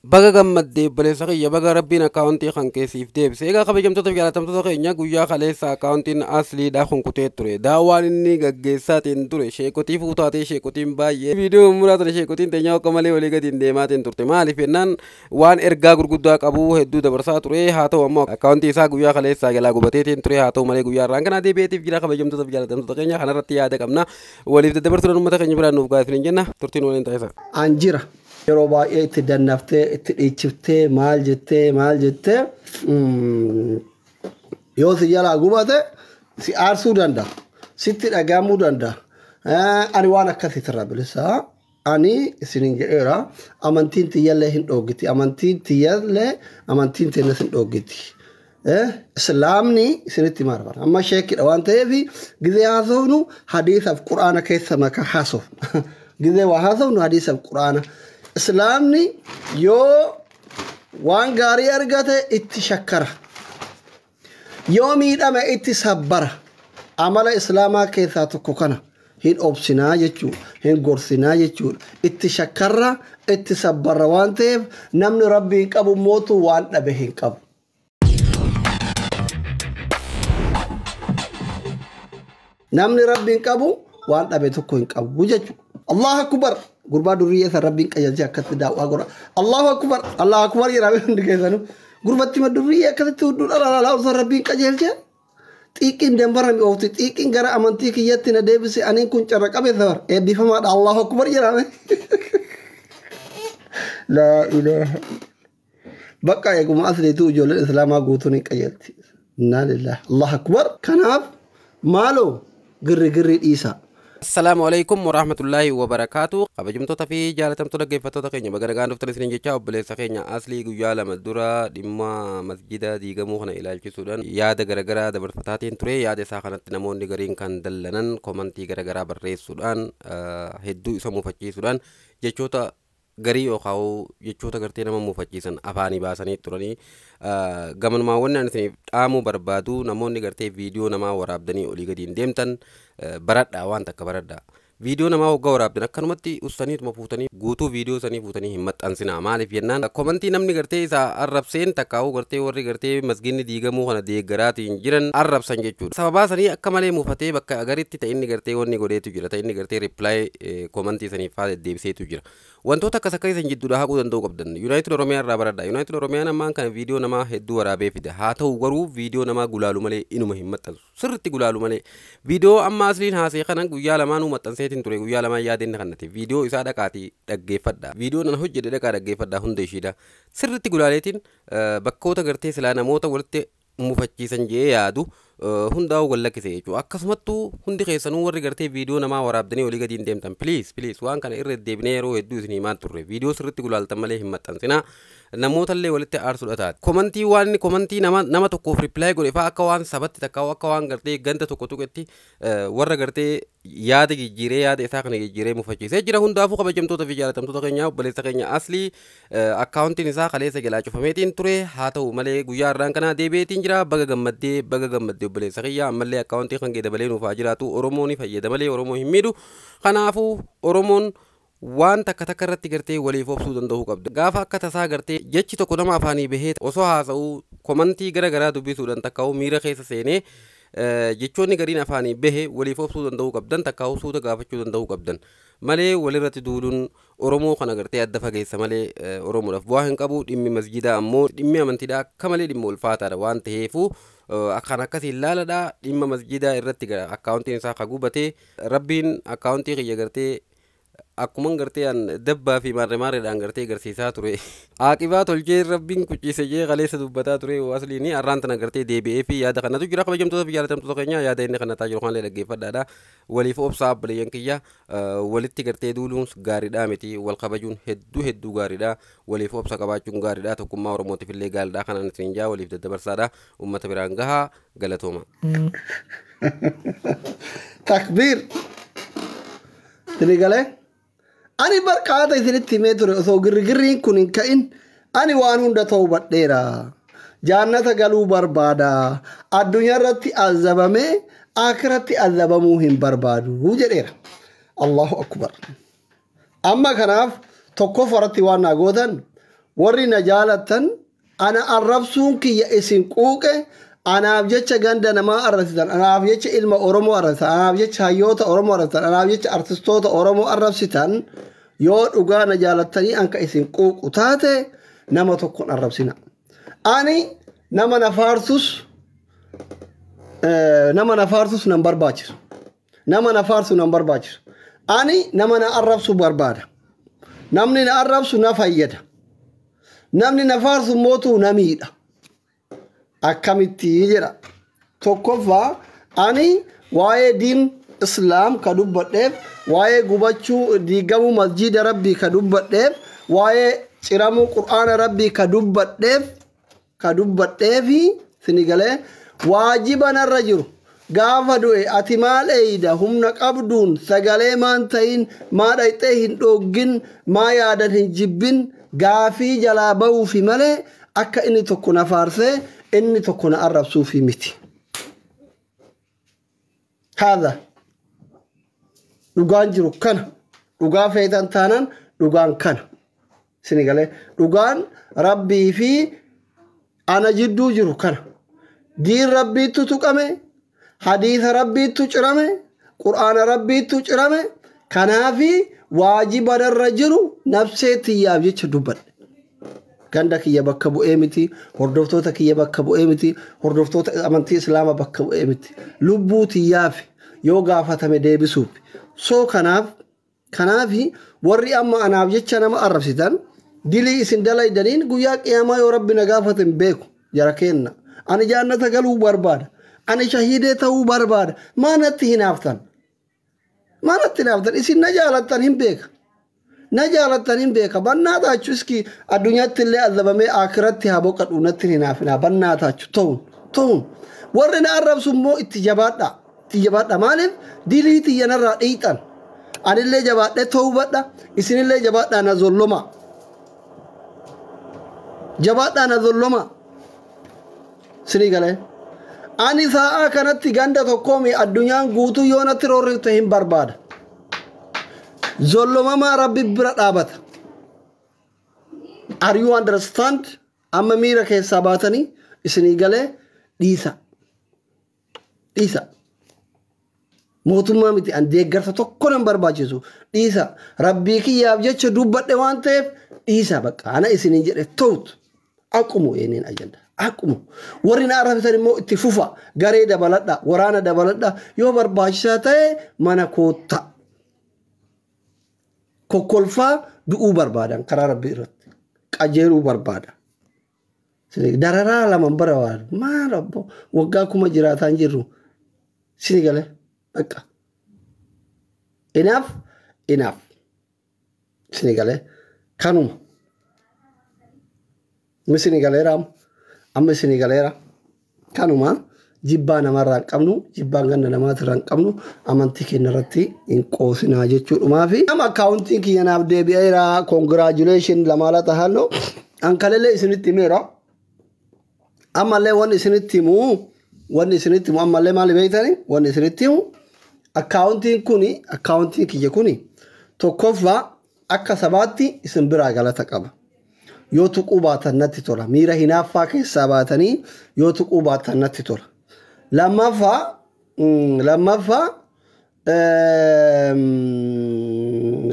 Baga gammaddee obboleessa kiyya, baga rabbiin akkaawuntii kan keessiif deebise. Egaa kabajamtoota fi jaallatamtoota keenya, guyyaa kaleessa akkaawuntiin asliidhaa kun kutee ture. Daawwaan inni gaggeessaatiin ture sheekotii fuutaatee, sheekotiin baay'ee viidiyoo muraa ture. Sheekotiin teenyaa akka malee walii gadi hin deemaatiin turte. Maaliif jennaan waan ergaa gurguddaa qabu hedduu dabarsaa ture. Haa ta'u ammoo akkaawuntii isaa guyyaa kaleessaa jalaa gubateetiin ture. Haa ta'u malee guyyaa irraan kanaa deebi'eetiif jira. Kabajamtoota fi jaallatamtoota keenya, kanarratti yaada qabna. Waliif daddabarsuudhaan uummata keenya biraan nuuf gaafin jenna. Turtiin waliin taasisa. An jira. Yeroo baay'ee itti dannaftee, itti dhiichiftee, maal jettee maal jettee, yoo si jalaa gubate si aarsuu danda'a. Sitti dhagahamuu danda'a. Ani waan akkasiitirra bilisa. Ani isinin jedheera, amantiin tiyyallee hin dhoogiti. Amantiin tiyyallee, amantiin teennas hin dhoogiti. Islaamni isinitti maal amma sheekidha waan ta'eef, gizee haasofnu hadiisaaf quraana keessa maka haasofna. Gizee waa haasofnu hadiisaaf quraana. Islaamni yoo waan gaarii argate itti shakkara. Yoo miidhame itti sabbara. Amala islaamaa keessaa tokko kana. Hin obsinaa jechuudha. Hin gorsinaa jechuudha. Itti shakkarra, itti sabbarra waan ta'eef, namni rabbii hin qabu mootu waan dhabe hin qabu. Namni rabbii hin qabu waan dhabe tokko hin qabu jechuudha. Allahu akbar. Gurbaa durriyyee san rabbiin qajeelchee akkatti daawwaa godha. Allahu akbar. Allahu akbar jedhame hundi keessanuu. Gurbatti ma durriyyee akkasitti hudduu dhala osoo rabbiin qajeelchee. Xiiqiin dambara mi'oofti, xiiqiin gara amantii kiyyatti na deebise, aniin kun carra qabeessa bar eebbifamaadha. Allahu akbar jedhame. Laa ilaaha. Bakka eeguma asliitu ijoolleen islaamaa guutuun hin qajeelti. Innaa lillahi. Allahu akbar. Kanaaf maaloo girri girri dhiisaa. Assalaamu alaikum warahmatullaahi wabarakaatu. Kabajamtoota fi jaalatamtoota dhaggeeffattoota keenya, baga nagaan dhuftan isiniin jecha, obboleessa keenya Aslii guyyaa 2 dura dhimma masjida diigamuu kana ilaalchisuudhaan yaada garaagaraa dabarfataatiin ture. Yaada isaa kanatti namoonni gariin kan dallanan komantii garaagaraa barreessuudhaan, hedduu isa mufachiisuudhaan, jechoota garii yookaan jechoota gartee nama mufachiisan afaanii baasanii turanii. Gamanumaan wanni ani isiniif dhaamuu barbaadu, namoonni gartee viidiyoo namaa waraabdanii olii gadi hin deemtan, baradhaa, waan takka baradhaa. Viidiyoo namaa hoggaa waraabdan akkanumatti ustaniituma fuutanii guutuu viidiyoo sanii fuutanii hin maxxansinaa. Maaliif jennaan komantii namni gartee isaa arrabseen takkaa'uu gartee warri gartee masginni diigamuu kana deeggaraatiin jiran arrabsan jechuudha. Sababaa sanii akka malee mufatee bakka agaritti ta'e inni gartee wanni godheetu jira. Ta'e inni gartee reply komantii saniif faa deddeebiseetu jira. Wantoota akkas akkasii san jidduudha haquu danda'uu qabdan. Yuunaayitid Oromiyaa irraa baradhaa. Yuunaayitid Oromiyaan ammaan kana viidiyoo namaa hedduu waraabee fida. Haa ta'u garuu viidiyoo namaa gulaalu malee inuma hin maxxansu. Sirriitti gulaalu malee. Viidiyoo amma asliin haasee kana guyyaa lamaanuu maxxanseetiin ture. Guyyaa lamaan yaada inni kannate. Viidiyoo isaa dhaqaatii dhaggeeffadha. Viidiyoo nan hojjedhe dhaqaa dhaggeeffadha hunda ishiidha. Sirriitti gulaaleetiin bakkoota gartee silaa namoota walitti mufachiisan jee yaadu hundaa'uu wal lakkise jechuudha. Akkasumattuu hundi keessanuu warri gartee viidiyoo namaa waraabdanii olii gadi hin deemtan, please please, waan kana irra deddeebinee yeroo hedduu isin himaa turre. Viidiyoo sirriitti gulaaltan malee hin maxxansinaa. Namoota illee walitti aarsuudha taate. Komantii waan inni komantii nama tokkoof reply godhe fa'aa akka waan sabatti takka akka waan gartee ganda tokko tuqetti warra gartee yaada jijjiiree, yaada isaa kana jijjiiree mufachiisee jira. Hundaafuu kabajamtoota fi jaalatamtoota keenya, obboleessa keenya Aslii akkaawuntiin isaa kaleessa jalaa cufameetiin ture. Haa ta'u malee guyyaa har'aan kana deebi'eetiin jira. Baga gammaddee, baga gammaddee obboleessa kiyya. Ammallee akkaawuntii kan kee dabalee nuuf haa jiraatu. Oromoo ni fayyada malee Oromoo hin miidhu. Kanaafuu Oromoon waan takka takka irratti gartee waliif obsuu danda'uu qabda. Gaafa akka tasaa gartee jechi tokko nama afaanii bahee osoo haasa'uu komantii gara garaa dubbisuudhaan takkaa'uu miira keessa seenee jechoonni gariin afaanii bahe, waliif obsuu danda'uu qabdan, takkaa'uu suuta gaafachuu danda'uu qabdan malee walirratti duuluun Oromoo kana gartee adda fageessa malee Oromoodhaaf bu'aa hin qabu. Dhimmi masjidaa ammoo dhimmi amantiidhaa akka malee dhimma ulfaataadha waan ta'eefu akkaan akkasiin laaladha. Dhimma masjidaa irratti akkaawuntiin isaa ka gubate, rabbiin akkaawuntii kiyya gartee akkuman gartee an dabbaa fi maarree maarreedhaan gartee garsiisaa ture. Aaqibaa tolchee rabbiin kuchise jee kaleessa dubbataa ture asliini. Har'aan tana gartee deebi'ee fi yaada kanatu jira. Kabajamtoota fi jaalatamtoota keenya, yaada inni kanataa jiru kanallee dhaggeeffadhaadha. Waliif obsaa obboleeyyan kiyya, walitti gartee duuluun gaariidhaa miti. Wal kabajuun hedduu hedduu gaariidha. Waliif obsa qabaachuun gaariidha. Tokkummaa Oromootiif illee gaariidha. Kanaan isin jaa waliif daddabarsaadha. Uummata biraan gahaa, galatooma. Takbiir. Isinii galee? Ani barqaata isinitti himee ture, osoo girgirriin kun hin ka'in ani waan hunda ta'uu. Jaannata galuu barbaada. Addunyaa irratti azabamee akiratti azabamuu hin barbaadu jedheera. Allahu akbar. Amma kanaaf tokkoffaa irratti waan naa gootan Warri na jaalattan ana arrabsuun kiyya isin quuqe, anaaf jecha ganda namaa arrabsitan, anaaf jecha ilma Oromoo arrabsitan, anaaf jecha hayyoota Oromoo arrabsitan, anaaf jecha artistoota Oromoo arrabsitan, yoo dhugaa na jaalattanii anka isin quuqu taate nama tokkon arrabsina. Ani nama na faarsus nama na faarsus nan barbaachisu. Nama na faarsu nan barbaachisu. Ani nama na arrabsu barbaada. Namni na arrabsu na fayyada. Namni na faarsu mootuu na miidha. Akkamitti jedha. Tokkoffaa, ani waa'ee diin islaam ka dubbadheef, waa'ee gubachuu diigamuu masjiida rabbii ka dubbadheef, waa'ee ciramuu qur'aana rabbii ka dubbadheefi sinigalee waajiba narra jiru. Gaafa du'e ati maal eeyda humna qabduun sagalee maan ta'in, maa dhayxee hin dhoggin, maa yaadan hin jibbin, gaafii jalaa bahuufi malee akka inni tokko na faarsee inni tokko na arrabsuufi miti. Haadha dhugaan jiru kana, dhugaa feetan taanaan dhugaan kana sinigalee, dhugaan rabbii fi ana jidduu jiru kana. Diin rabbiittu tuqame, hadiisa rabbiittu cirame, qur'aana rabbiittu cirame. Kanaafi waajiba narra jiru nafsee tiyyaaf jecha dubbadhe. Ganda kiyya bakka bu'ee miti, hordoftoota kiyya bakka bu'ee miti, hordoftoota amantii islaamaa bakka bu'ee miti, lubbuu tiyyaaf yoo gaafatame deebisuuf. Soo kanaafi warri amma anaaf jecha nama arrabsitan, dilii isin dalaydaniin guyyaa qiyaamaa yoo rabbi na gaafate hin beeku. Jara kenna, ani jaannata galuu barbaada, ani shahiidee ta'uu barbaada. Maa natti hinaaftan? Maa natti hinaaftan? Isin na jaalattan hin beeka, na jaalattan hin beeka. Bannaa taachu iski addunyaatti illee azabamee akiratti haa boqadhu, natti hin hinaafinaa. Bannaa taachu ta'uun ta'uun. Warri na arrabsu immoo itti jabaadha, itti jabaadha. Maaliif dilii xiyyanarraa dhiixan? Anillee jabaadhee ta'uu isinillee jabaadhaa, na zolloma, jabaadhaa, na zolloma. Sinii galee, ani sa'aa kanatti ganda tokkoomi addunyaan guutuu yoo natti roorrifte hin barbaada. Zollomamaa rabbi bira dhaabata. Are you understand? Amma miira keessaa baatanii isinii galee, dhiisa, dhiisa. Mootummaa miti, an deeggarsa tokko nan barbaachisu. Dhiisa, rabbii kiyyaaf jecha dubbadhe waan ta'eef dhiisa. Bakka ana isiniin jedhe ta'utu aqumu yenneen ajanda aqumu. Warri na arrabsitan immoo itti fufa, garee dabaladha, waraana dabaladha, yoo barbaachisaa ta'e mana kootta. Kokkolfaa du'uu barbaadan, karaa rabbii irratti qajeeluu barbaada. Dararaa lama barbaadu maal obbo, waggaa 1000 jiraataan jirru. Sini galee, bakka inaaf inaaf sini galee kanuma. Amma isinii galeera, amma isinii galeera. Kanuma, jibbaa namarraa hin qabnu, jibbaan ganda namaatirraa hin qabnu, amantii keenya irratti hin qoosinaa jechuudhumaafi. Nama akkaawuntiin kiyya naaf deebi'eera, congratulation lamaala tahanno. Ankalellee isinitti himeera. Ammallee wanni isinitti himu ammallee maali beektani? Wanni isinitti himu, akkaawuntiin kuni, akkaawuntiin kiyya kuni, tokkoffaa akka sabaatti isin biraa galata qaba. Yoo tuquu baatan natti tola. Miira hinaaffaa keessaa baatanii yoo tuquu baatan natti tola.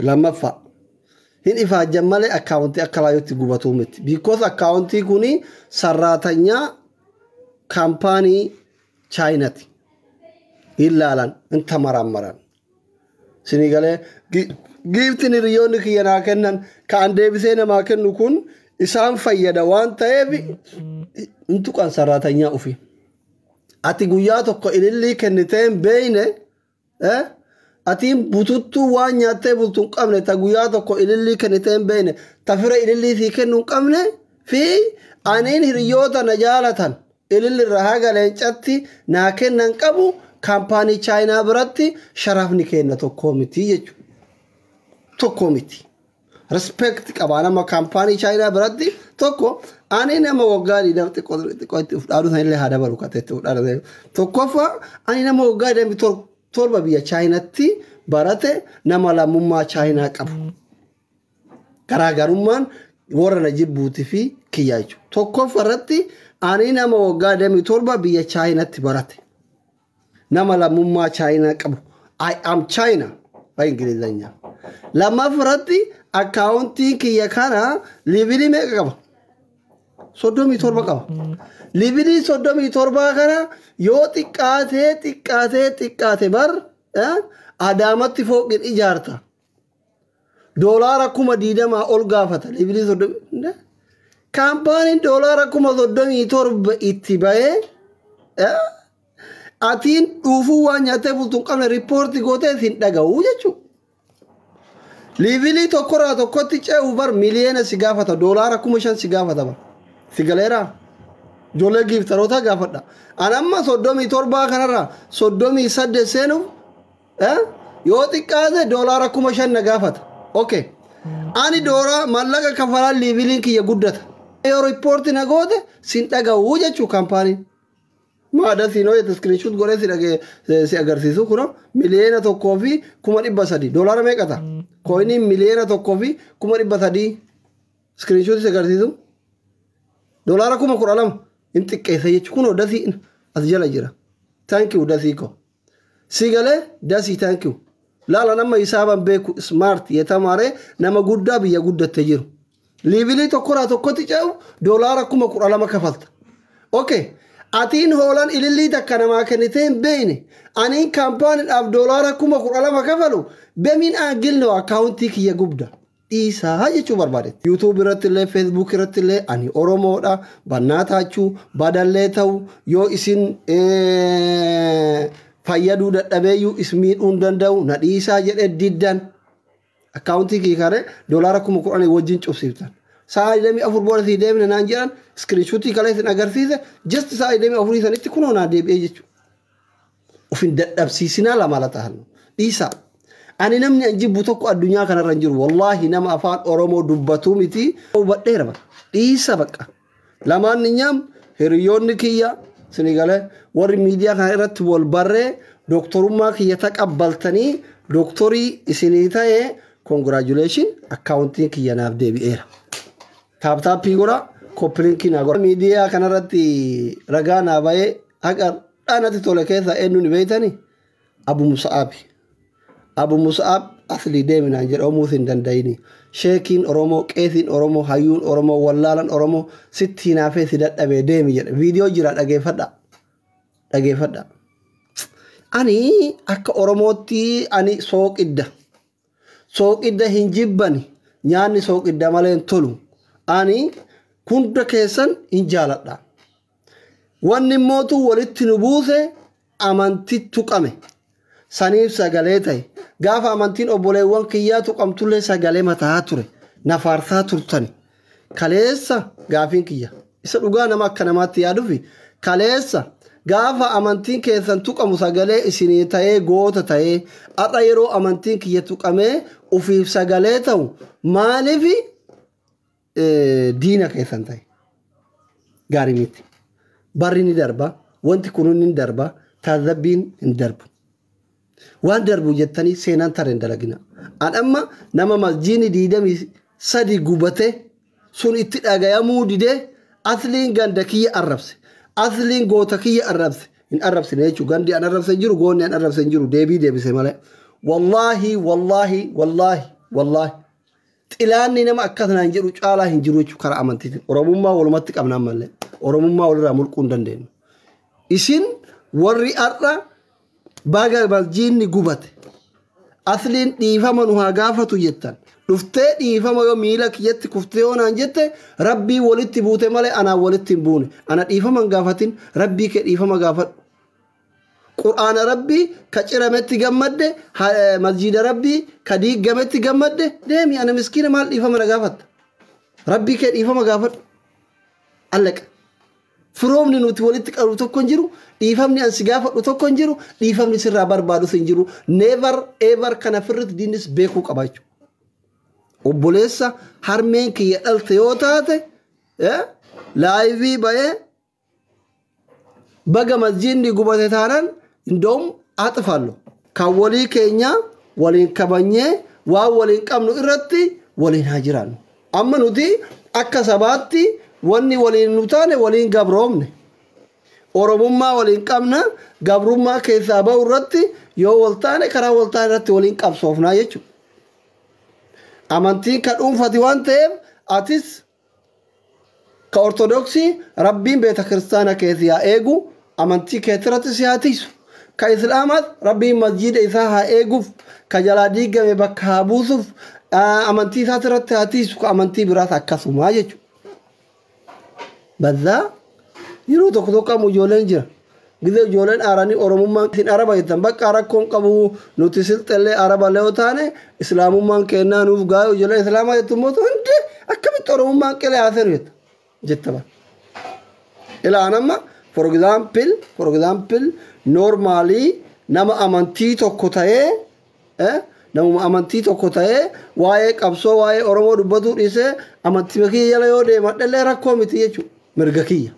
Lammaffaa, hin ifaajjan malee akkaawuntii akka laayyootti gubatuu miti. Because akkaawuntii kuni sarraatanyaa kaampaanii Chaayinaati. Hin laalan, hin tamarammaran. Sinii galee, giiftiin hiriyoonni kiyya naa kennan kan deebisee namaa kennu kun isaan fayyada waan ta'eef hin tuqan sarraatanyaa ofii. Ati guyyaa tokko ilillii kennitee hin beeyne, atiin bututtuu waan nyaattee bultu hin qabne, ta guyyaa tokko ilillii kennitee hin beeyne, ta fira ilillii sii kennu hin qabne fi aniin hiriyoota na jaalatan ililli irraa haga leencatti naa kennan qabu, kaampaanii Chaayinaa biratti sharafni kenna tokkoo miti jechuudha. Tokkoo miti. Respect qabaa nama kaampaanii Chaayinaa biratti tokko. Ani nama waggaa 20 xiqqoo xiqqoo itti uf dhaaduu sanillee haa dabalu kateetti uf dhaaduu. Tokkoffaa, ani nama waggaa 27 biyya Chaayinaatti barate, nama lammummaa Chaayinaa qabu. Garaagarummaan Warra na jibbuutii fi kiyyaa jechuudha. Tokkoffaa irratti ani nama waggaa 27 biyya Chaayinaatti barate. Nama lammummaa Chaayinaa qabu. I am China. Ingilizanya. Lammaffaa irratti akkaawuntiin kiyya kana levelii meeqa qaba? 37 qaba. Levelii 37 kana yoo xiqqaatee bar Adaamatti fooqin ijaarta. $20,000 ol gaafata. Levelii 30. Kaampaaniin $37,000 itti bahee atiin dhuufuu waan nyaattee bultu hin qabne riippoortii gootee hin dhaga'u jechuudha. Levelii tokkorraa tokkotti ce'u bar miliyoona si gaafata. $5,000 si gaafata bar. Si galeeraa? Ijoollee giiftaroota gaafadha. Ani amma 37 kanarraa 38 seenuuf yoo xiqqaate $5,000 na gaafata. Okay. Ani doora mallaqa kafalaan leveliin kiyya guddata. Yoo riippoortii na goote sin dhaga'u jechuudha kaampaaniin. Maada siin hojjete iskiriinshuut godhee si agarsiisu kun 1,300,000 doolaara meeqa ta'a? Kooyiniin 1,300,000 iskiriinshuut si agarsiisu $12,000 hin xiqqeessa jechuudha. Kunoo dasii as jala jira. Thank you dasii ko. Si galee dasii thank you. Laala nama hisaaban beeku smart yetamaaree nama guddaa biyya guddatte jiru. Levelii tokkorraa tokkotti ce'u $12,000 kafalta. Okay. Atiin hoolaan ilillii takka namaa kennitee hin beekne aniin kaampaaniidhaaf $12,000 kafalu bemiin aangilnoo akkaawuntii kiyya gubda. Dhiisaa jechuu barbaadetti. YouTube irratti illee Facebook irratti illee ani Oromoodha bannaa taachuu badallee ta'u yoo isin fayyaduu dadhabeeyyuu ismiidhuu hin danda'u na dhiisaa jedhee diddan akkaawuntii kiyya karee $10,000 wajjin cubsiiftan. Sa'a 24 booda sii deemne naan jedhan iskiriinshuutii kalee isin agarsiise just sa'a 24 sanitti kunoo naa deebi'ee jechuudha. Of hin dadhabsiisinaa lama la ta'an dhiisaa. Ani namni an jibbu tokko addunyaa kanarra hin jiru. Wallaahi nama afaan Oromoo dubbatu miti. Hubadheera bara. Dhiisa bakka. Lamaan ni nyaam hiriyoonni kiyya sinigalee warri miidiyaa kana irratti wal barree dooktorummaa kiyya taqabbaltanii dooktorii isinii ta'ee congratulation akkaawuntiin kiyya naaf deebi'eera. Taaptaappii godha koppilinkii naa godha. Miidiyaa kanarratti ragaa naa bahee haqa dhaanatti tole keessa eenyu ni beektanii? Abu Musa'aabi. Abu Musa'aab aslii deeminaan jedhamuus hin danda'ini. Sheekiin Oromoo, qeesiin Oromoo, hayyuun Oromoo, wallaalan Oromoo sitti hinaafee si dadhabee deemi jedha. Viidiyoo jira dhageeffadha. Dhageeffadha. Ani akka Oromootti ani sooqidda. Sooqidda hin jibbani. Nyaanni sooqidda malee hin tolu. Ani hunda keessan hin jaaladha. Wanni mootu walitti nu buuse amantii tuqame. Saniif sagalee ta'e. Gaafa amantiin obboleewwan kiyyaa tuqamtullee sagalee mataa ture. Nafaarsaa turtani. Kaleessa gaafiin kiyya. Isa dhugaa nama akka namaatti yaadufi. Kaleessa gaafa amantiin keessan tuqamu sagalee isinii ta'ee goota ta'ee har'a yeroo amantiin kiyya tuqamee ofiif sagalee ta'u maaliif diina keessan ta'e? Gaarii miti. Barri ni darba. Wanti kun ni darba. Taazabbiin hin darbu. Waan darbu jettanii seenaan tara hin dalagina. An amma nama masjiini 23 gubate sun itti dhagayamuu didee asliin ganda kiyya arrabse. Asliin goota kiyya arrabse. Hin arrabsine jechuudha. Gandi an arrabse hin jiru goonni an arrabse hin jiru deebii deebise malee. Wallaahi wallaahi wallaahi wallaahi. Xilaanni nama akkasanaan jedhu caalaa hin jiru jechuudha karaa amantiitiin. Oromummaa walumatti qabnaan malee. Oromummaa walirraa mulquu hin dandeenyu. Isin warri har'a baga masjiinni gubate asliin dhiifama nu haa gaafatu jettan dhuftee dhiifama yoo miila kiyyatti kuftee yoo naan jette rabbii walitti buute malee anaan walitti hin buune. Ana dhiifama hin gaafatin rabbii kee dhiifama gaafadhu. Qur'aana rabbii ka cirametti gammadde masjiida rabbii ka diigametti gammadde deemi ana miskiina maal dhiifama na gaafatta? Rabbii kee dhiifama gaafadhu. Allaqa. Firoomni nuti walitti qabu tokko hin jiru, dhiifamni an si gaafadhu tokko hin jiru, dhiifamni sirraa barbaadus hin jiru. Never ever kana firritti diinnis beekuu qaba jechuudha. Obboleessa harmeen kiyya dhalte yoo taate laayivii bahee baga masjiidni gubate taanaan indoom axifallu. Kan walii keenya waliin kabanyee waan waliin qabnu irratti waliin haa jiraannu. Amma nuti Akka sabaatti wanni waliin nu taane waliin gabroomne. Oromummaa waliin qabna gabrummaa keessaa ba'u irratti yoo wal taane karaa wal taane irratti waliin qabsoofnaa jechuudha. Amantiin ka dhuunfati waan ta'eef atis ka ortodoksii rabbiin beeta kiristaana keessa haa eegu amantii keetirratti si haa tiisu. Ka islaamaas rabbiin masjiida isaa haa eeguuf ka jalaa diigame bakka haa buusuuf amantii isaatirratti haa tiisu ka amantii biraas akkasumaa jechuudha. Bazaa yeroo tokko tokko ammoo ijoolleen jira. Gizee ijoolleen aaranii oromummaan isin araba jettan bakka rakkoon qabu nuti silxellee araba yoo taane islaamummaan kennaa nuuf gaa'e ijoolleen islaamaa jettu immoo hundi akkamitti oromummaan qilee haaseenu jetta jetta bara. Ilaan amma for example normally nama amantii tokko ta'ee namuma amantii tokko ta'ee waa'ee qabsoo waa'ee Oromoo dubbatuu dhiisee amantii kiyya jala yoo deemadhellee rakkoo miti jechuudha mirga kiyya.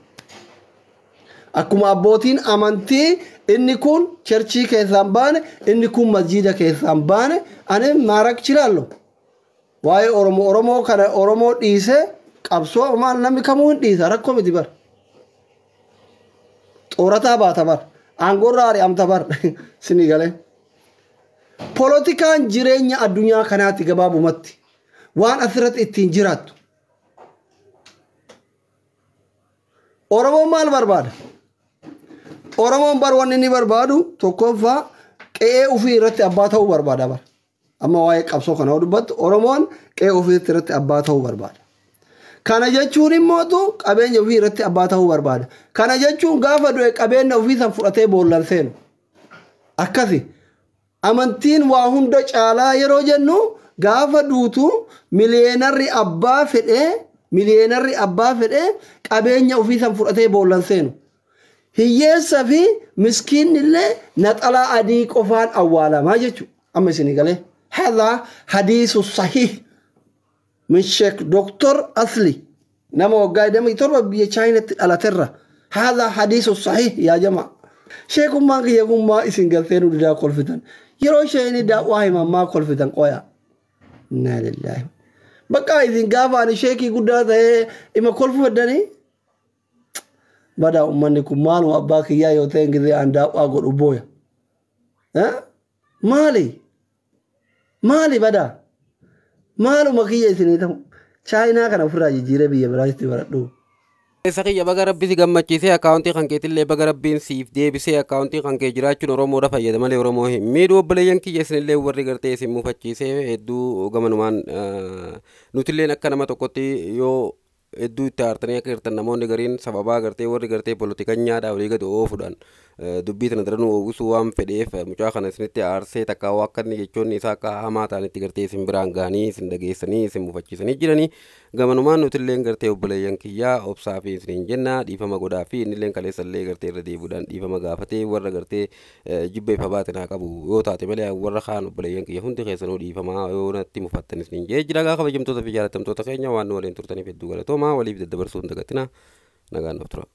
Akkuma abbootiin amantii inni kun cherchii keessaan baane inni kun masjiida keessaan baane ani maarak chilaallo. Waa'ee Oromoo Oromoo kana Oromoo dhiisee qabsoo maal namni kamuu hin dhiisa rakkoo miti bar. Xoorataa baata bar. Aangoorra ari'amta bar. Sinii galee. Polotikaan jireenya addunyaa kanaatti gabaabumatti waan asirratti ittiin jiraattu. Oromoon maal barbaada? Oromoon bar wanni inni barbaadu tokkoffaa qe'ee ofii irratti abbaa ta'uu barbaada bar. Amma waa'ee qabsoo kana yoo dubbattu Oromoon qe'ee ofii irratti abbaa ta'uu barbaada. Kana jechuun immootu qabeenya ofii irratti abbaa ta'uu barbaada. Kana jechuun gaafa du'e qabeenya ofii san fudhatee boollan seenu. Akkasi amantiin waa hunda caalaa yeroo jennu gaafa duutu miliyeenarri abbaa fedhee qabeenya ofii san fudhatee boollan seenu. Hiyyeessa fi miskiinni illee naxalaa adii qofaan awwaalamaa jechuudha. Amma isinii galee. Hadhaa hadiisu sahih min Sheekh Doktor Asli nama waggaa 27 biyya Chaayinaatti dhalaterra. Hadhaa hadiisu sahih yaa jamaa. Sheekummaan kiyya kummaa isin galtee nu didaa kolfitan. Yeroo isheen daawwaa himammaa kolfitan qoya. Innaa lillaahi. Bakka isin gaafa ani sheekii guddaa ta'ee ima kolfu feddanii. Badaa uummanni kun maaluma abbaa kiyyaa yoo ta'e gisee an daawwaa godhu booya. Maali? Maali badaa? Maaluma kiyya isinii ta'u? Chaayinaa kana ofirraa jijjiiree biyya biraatti baradhu. Keessa kiyya baga rabbi si gammachiisee akkaawuntii kan keetillee baga rabbiin siif deebisee akkaawuntii kan kee jiraachuun Oromoodha fayyada malee Oromoo hin miidhu obboleeyyan kiyya isinillee warri gartee isin mufachiisee hedduu gamanumaan nutilleen akka nama tokkotti yoo hedduu itti aartanii akka jirtan namoonni gariin sababaa gartee warri gartee polotikanyaadhaa olii gadi oofuudhaan dubbii tana daranuu oowwisuu waan fedheef mucaa kana isinitti aarsee takka akka inni jechoonni isaa akka hamaa ta'anitti gartee isin biraan gahanii isin dhageessanii isin mufachiisanii jiranii gamanumaan nutilleen gartee obboleeyyan kiyyaa obsaa fi isiniin jenna dhiifama godhaa fi innilleen kaleessallee gartee irra deebi'uudhaan dhiifama gaafatee warra gartee jibba ifa baate naa qabu yoo taate malee warra kaan obboleeyyan kiyya hundi keessanuu dhiifamaa yoo natti mufattan isiniin jee jira gaa kabajamtoota fi jaalatamtoota keenya waan nu waliin turtaniif hedduu galatoomaa waliif daddabarsuu hin dagatinaa nagaan nuuf tura.